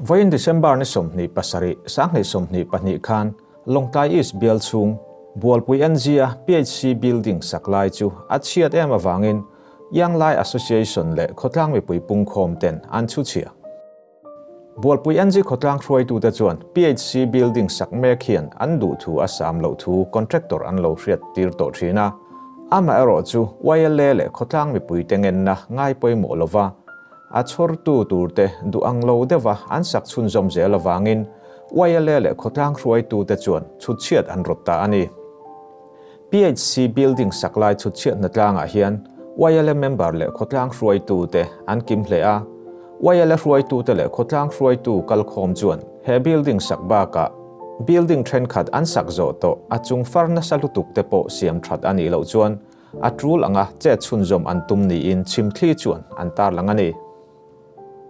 Vawiin December ni 27, 2022 khan Lawngtlai East bial chhung Bualpui NG-a PHC building sak lai chu a chhiat em avangin Young Lai Association leh khawtlang mipui pungkhawm ten an chhu chhia. Bualpui NG khawtlang hruaitute chuan PHC building sak mek hian an duh thu a sam loh thu contractor an lo hriat tir tawh thin a. Amaherawh chu YLA leh khawtlang mipuite ngenna ngai pawimawh lova a chhawrtu turte duh ang lo deuha an sak chhunzawm zel avangin YLA leh khawtlang hruaitute chuan chhutchhiat an rawt ta a ni. PHC building sak lai chhutchhiatna tlangah hian YLA member leh khawtlang hruaitute an kim hle a. YLA hruaitute leh khawtlang hruaitu kalkhawm chuan he building sak bakah building thenkhat an sak zawh tawh a chung far nasa lutuk te pawh siam that a nih loh chuan a tul anga chet chhunzawm an tum niin chhimthli chuan an tarlang a ni.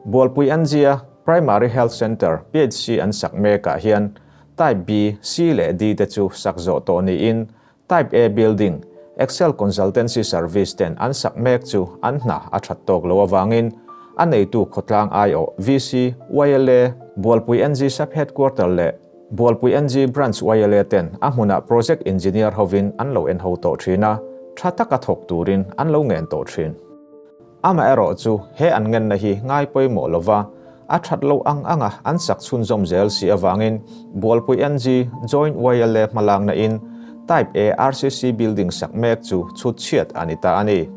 Bualpui NG-a Primary Health Centre, PHC, an sak mekah hian Type B, C leh D te chu sak zawh tawh niin Type A building, Excel Consultancy Service ten an sak mek chu an hna a that tawk lo avangin a neitu khawtlang aiawh VC, YLA, Bualpui NG Sub-Headquarter leh Bualpui NG Branch YLA ten a hmunah Project Engineer hovin an lo en ho tawh thin a, tha taka thawk turin an lo ngen tawh thin. Amaherawh chu he an ngenna hi ngai pawimawh lova a that loh ang anga an sak chhunzawm zel si avangin Bualpui NG Joint YLA hmalakna in Type A RCC building sak mek chu chhut chhiat a ni ta a ni.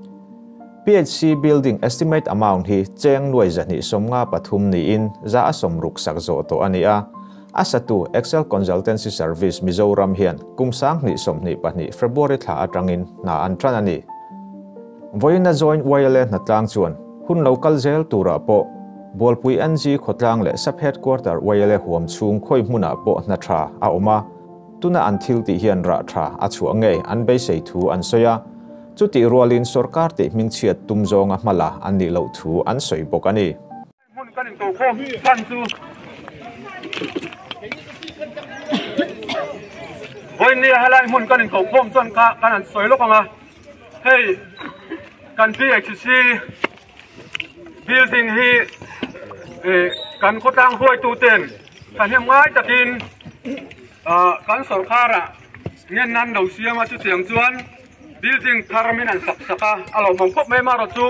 PHC building estimate amount hi cheng nuai 253 niin 60 sak zawh tawh a ni a. A satu Excel Consultancy Service Mizoram hian kum 2022 February thla atangin hna an tan a ni. Vawiina Joint YLA hnatlang chuan hun lo kal zel turah pawh Bualpui NG khawtlang leh Sub Headquarter YLA huam chhung khawi hmunah pawh hna tha a awm a, tuna an thil tih hian rah tha a chhuah ngei an beisei thu an sawi a, chutih rualin sorkar tih hmingchhiat tum zawnga hmala an nih loh thu an sawi bawk a ni. Hmun kan inko khawm hman chu vawinia helai hmun kan inko khawm chuan kha kan han sawi lawk ang a, hei kan PHC building hi ih kan khawtlang hruaitu ten thahnem ngai takin ah kan sawrkar ah ngen nan lo siam a chutiang chuan Building thar min an sak sak a, a lawmawm khawp mai marawh chu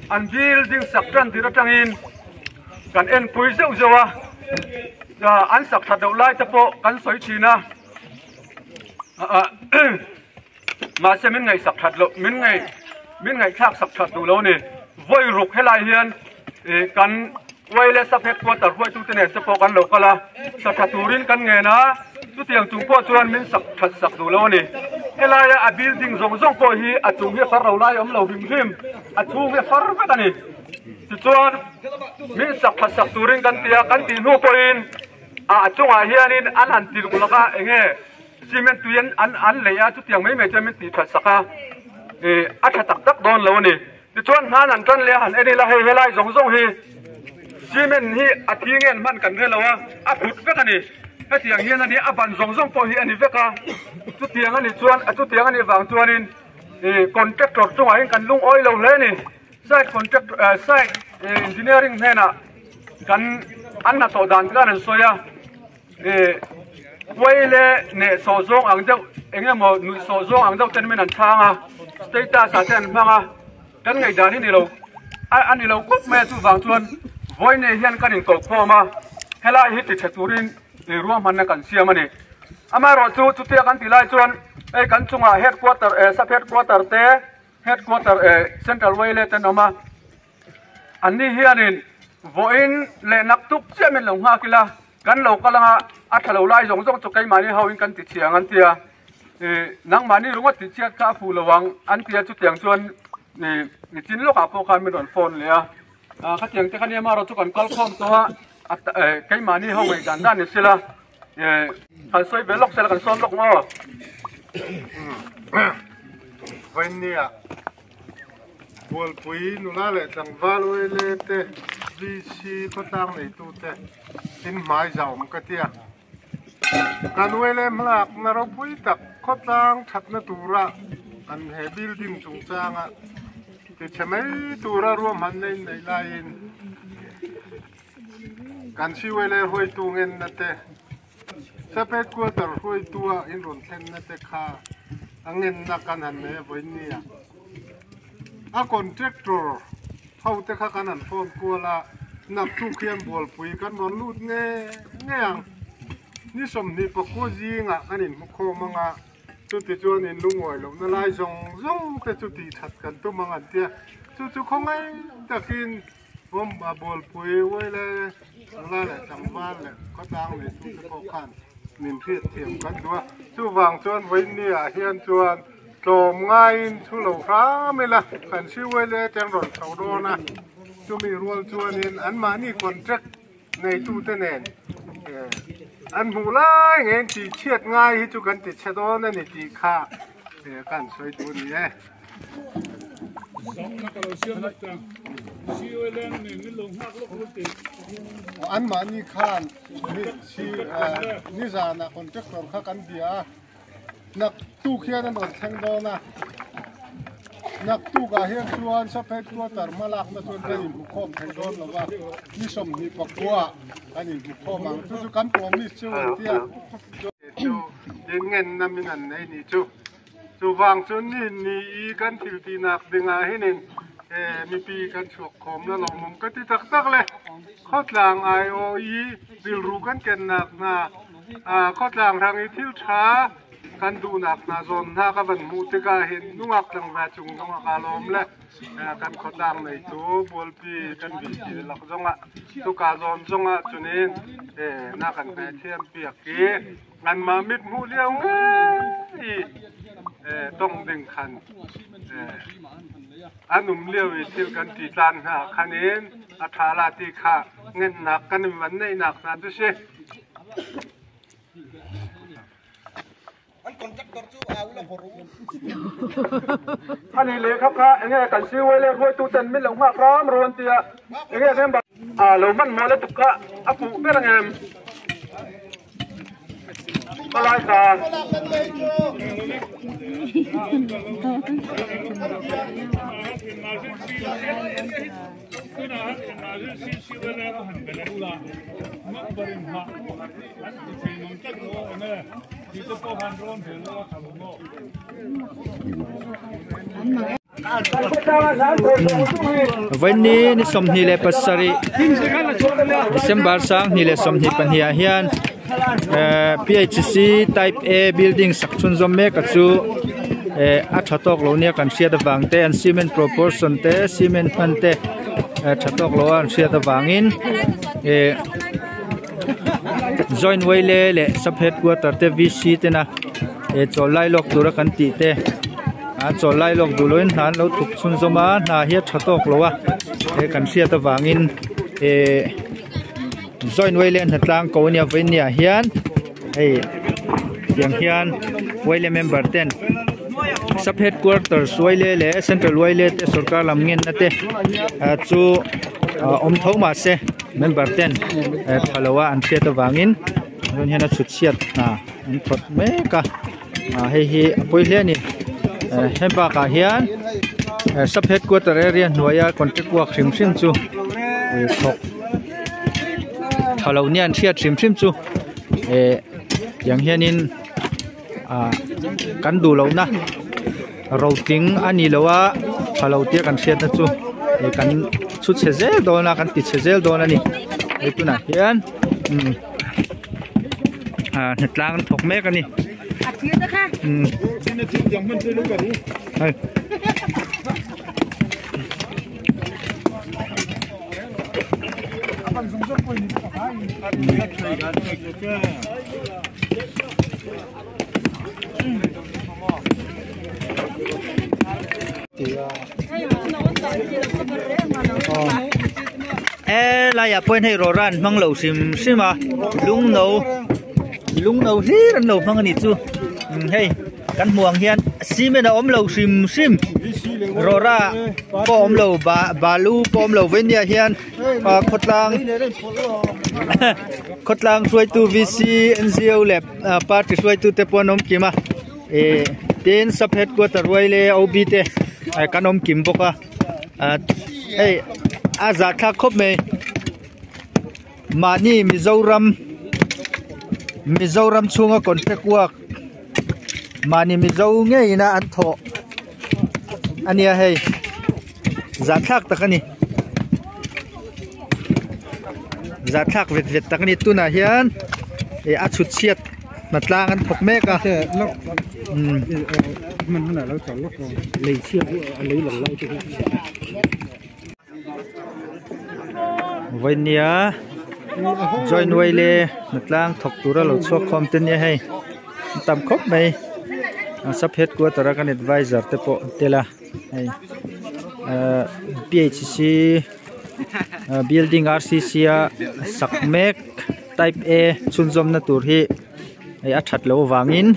an building sak tan tir atangin kan enpui zeuh zeuh a, an sak that loh lai te pawh kan sawi thin a, mahse min ngaihsak that loh min ngaih min ngaihthlak sak that duh lo a ni. Vawi ruk helai hian kan Wireless sub headquarter hruaitute nen te pawh kan lo kal a, sa tha turin kan ngen a, chutiang chung pawh chuan min sak that sak duh lo a ni. Helaia a building zawng zawng pawh hi a chung hi a far lo lai a awm lo hrim hrim, a chhung hi a far vek a ni. Tichuan min sak that sak turin kan ti a, kan tih hnu pawhin a chungah hianin an han ti luk lak a, eng nge cement tui an an lei a, chutiang mai mai chuan min tih that sak a, ih a tha tak tak dawn lo a ni. Tichuan hnan an tan leh a han en ila hei helai zawng zawng hi cement hi a thi nge an hman kan hre lo a, a phut vek a ni. Hetiang hian a ni a ban zawng zawng pawh hi a ni vek a, chutiang a nih chuan chutiang a nih vang chuanin ih contractor chungah hian kan lungawi lo hle a ni. Site contractor site engineering hnenah kan an hnathawh dan khan an sawi a. Ih uai leh neh sawh zawng ang deuh eng emaw nuih sawh zawng ang deuh ten min an chhang a status ah te an hmang a kan ngaihdan hi ni lo a ni lo khawp mai a chuvang chuan vawi nei hian kan inkoh khawm a helai hi ti tha turin ih ruahmanna kan siam a ni amaherawh chu chutia kan tih lai chuan hei kan chungah headquarter eh sub headquarter te headquarter eh central way leh te an awm a. An ni hianin vawiin leh nak tuk chiah min lo nghak ila, kan lo kal anga a tha lo lai zawng zawng chu keimahni hoin kan ti chhiang an ti a, ih nangmahni ringawt tih chhiat kha a fuh lo ang an ti a, chutiang chuan ih nichin lawkah pawh khan min rawn phone leh a, ah khatiang te kha nia marawh chu kan kal khawm tawh a, keimahni ho ngaihdan dan ni sela ih kan sawi ve lawk sela kan sawn lawk maw. Vawiin nia. Bualpui nula leh tlangval uaile te VC khawtlang neitute in hmai zah awm ka tia. Kan uaile hmalakna ropui tak khawtlang thatna tura an he building chungchanga tichhe mai tura ruahmanna in neih laiin. Kan siwele hruaitu ngenna te, Sub Headquarter hruaitua in rawn thlenna te kha a ngenna kan han nei a vawiin nia. A contractor ho te kha kan han phone kual a, naktuk hian bualpui kan rawn lut nge nge ang. Ni 24 zingah kan inhmukhawm ang a, chutichuan in lungawi lohna lai zawng zawng te chu tihthat kan tum ang an tia. Chu chu khawngaih takin Awm a bualpui uai le nula leh tlangval leh khawtlang neitute pawh khan min hriat thiam kan duh a. Chuvang chuan vawiinni ah hian chuan tlawm ngaiin thu lo hram ila kan si uai le te an rawn chho dawn a. Chumi rual chuanin anmahni contract neitute nen an hmuh lai ngeiin tih chhiat ngai hi chu kan ti chhe dawn a ni tih kha kan sawi duh a ni e. An mahni khan nizanah contractor kha kan bia a, naktuk hian an rawn thleng dawn a, naktukah hian chuan sub headquarter hma lakna chuan kan inhmukhawm thei dawn lo va, ni 29 ah kan inhmukhawm ang, chu chu kan promise chu an tia. Chu tin ngenna min an nei nih chu. Chuvang chu ni ni i kan thil tihnak dingah hinin mipi kan chuak khawm la lawmawm ka ti tak tak le. Khawtlang aiawh i rilru kan kennak hna, khawtlang hrang i thil tha kan duhnak hna zawn hna ka van hmuh tikah hin nungak tlangval cung zongah kaa lawm le. Kan khawtlang neitu bualpi kan VC lak zongah cuka zawn zongah cunin na kan hngaithiam piak i Anmah mithmuh lio ngei i tong ding khan an um lio i thil kan ti tlan hna khan in a ṭha la ti kha ngennak kan in van neihnak hna cu si. Ani le kha kha enge kan si wele hruaitu ten min lo ngak ram rawn tia enge member a lo man maw le tuk kha a fuh ber angem. Palai ka. Vawiin ni 27 December 2022 ah hian PHC type A building sak chhunzawm mek a chu eh a tha tawk lo nia kan hriat avang te an cement proportion te cement hman te tha tawk lo a an hriat avangin eh joint wile leh sub headquarter te VC tena eh chawl lai lawk tura kan tih te a chawl lai lawk duh loin hna an lo thuk chhunzawm a hna hi a tha tawk lo a he kan hriat avangin eh joint wile hnatlang ko ania vawinia hian hei tiang hian wile member ten sub headquarters wile leh central wile te sorkar lam ngenna te chu awm tho mahse member ten tha lo a an hriat avangin tun hian a chhut chhiat hna an thawt mek a ah hei hi a pawi hle a ni hemi bakah hian sub headquarter area hnuaia contract work hrim hrim chu thawk tha lo nia an hriat hrim hrim chu eh tiang hianin ah kan duh lohna rotling a ni lo a tha lo tia kan hriatna chu eh kan chhu chhe zel dawn a kan ti chhe zel dawn a ni hei tunah hian umm ah hnatlang an thawk mek a ni umm hei. E laiah pawhin hei rawra an hmang lo hrim hrim a lung no lung no hlir an lo hmang a nih chu hei kan hmuh ang hian cement a awm lo hrim hrim rawra pawh a awm lo balu pawh a awm lo veinia hian khawtlang khawtlang hruaitu VC N_G_O leh party hruaitu te pawh an awm kim a ih tin sub headquarter ruai leh O_B te kan awm kim bawk a hei a zah thlak khawp mai. Mahni Mizoram Mizoram chhunga contract work mahni Mizo ngeiin a an thawh a nia hei zahthlak tak a ni zahthlak vet vet tak a ni tunah hian ih a chhut chhiat hna tlang an thawk mek a umm. Vawihnia join uaile hnatlang thawk tura lo chhuak khawm te nia hei an tam khawp mai a sub headquarter a kan advisor te pawh an tel a hei ahh P H C building R C C a sak mek type A chhunzawmna tur hi hei a that loh avangin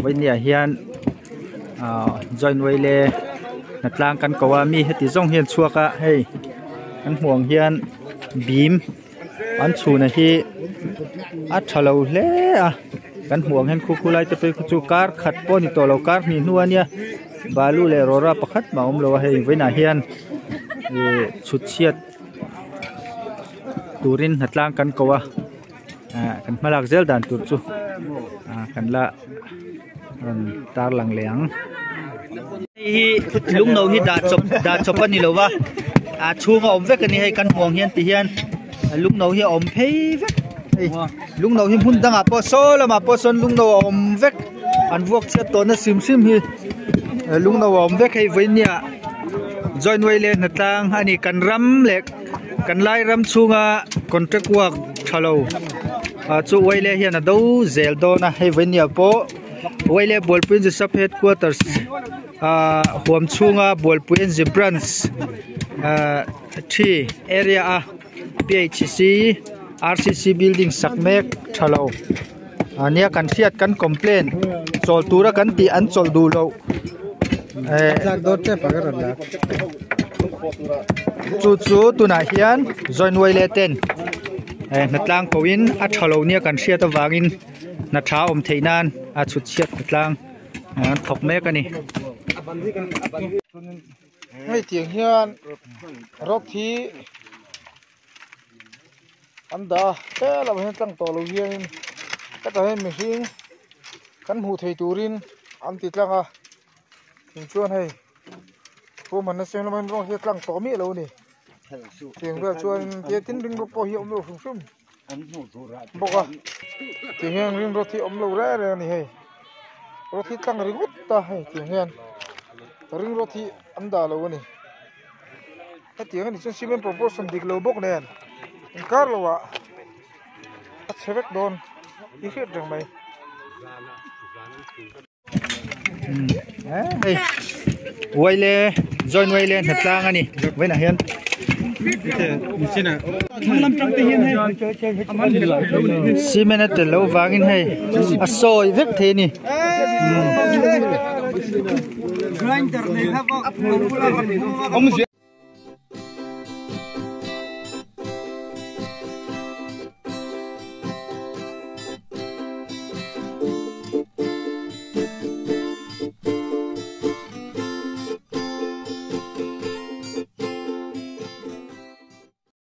vawihnia hian ah join uaile hnatlang kan ko a mi heti zawng hi an chhuak a hei an hmuh ang hian bim an chhun a hi a tha lo hle a kan hmuh ang hian khu khu lai te phei khu chu kar khat pawh a ni tawh lo kar hnih hnu a nia balu leh rawra pakhat mah a awm lo a hei vawiinah hian ih chhut chhiat turin hnatlang kan ko a. Ah kan hmalak zel dan tur chu ah kan la rawn tar lang leh ang. Hei hi lungno hi dah chawp dah chawp a ni lo va a chhung a awm vek a ni hei kan hmuh ang hian ti hian lungno hi a awm phei vek hei lungno hi hmun dangah pawh saw lamah pawh sawn lungno a awm vek an vuak chhiat tawhna hrim hrim hi lungno a awm vek hei vawinia join way leh hnatlang a ni kan ram leh. Kan lai ram chhunga contract work tha lo ah chu Uaile hian a do zel dawn a hei vawihnia pawh Uaile Bualpui Inzi sub headquarters ah huam chhunga Bualpui Inzi branch ah thi area a P H C R C C building sak mek tha lo ania kan hriat kan complain chawl tura kan tih an chawlh duh loh eh chu chu tunah hian join uaile ten eh hnatlang ko in a tha lo nia kan hriat avangin hna tha awm theih nan a chhut chhiat hnatlang an thawk mek a ni. Hei tiang hian rod hi an dah a he lamah hian tlang tawh lo hianin hetah hian mihring kan hmuh theih turin an ti tlang a tin chuan hei ruahmanna siam lamah hian rawng hi a tlang tawh miah lo a ni tiang vel chuan tin ring rawt pawh hi a awm lo hrim hrim bawk a tiang hian ring rawt hi a awm lo reng reng a ni hei rawt hi tlang ringawt a hei tiang hian ring rawt hi an dah lo a ni. Hetiang a nih chuan cement proportion dik lo bawk nen inkar lo ah a chhe vek dawn i hriat reng mai. Hei uaile join uaile hnatlang a ni vawiinah hian cement a tel loh vangin hei a sawi vek thei a ni.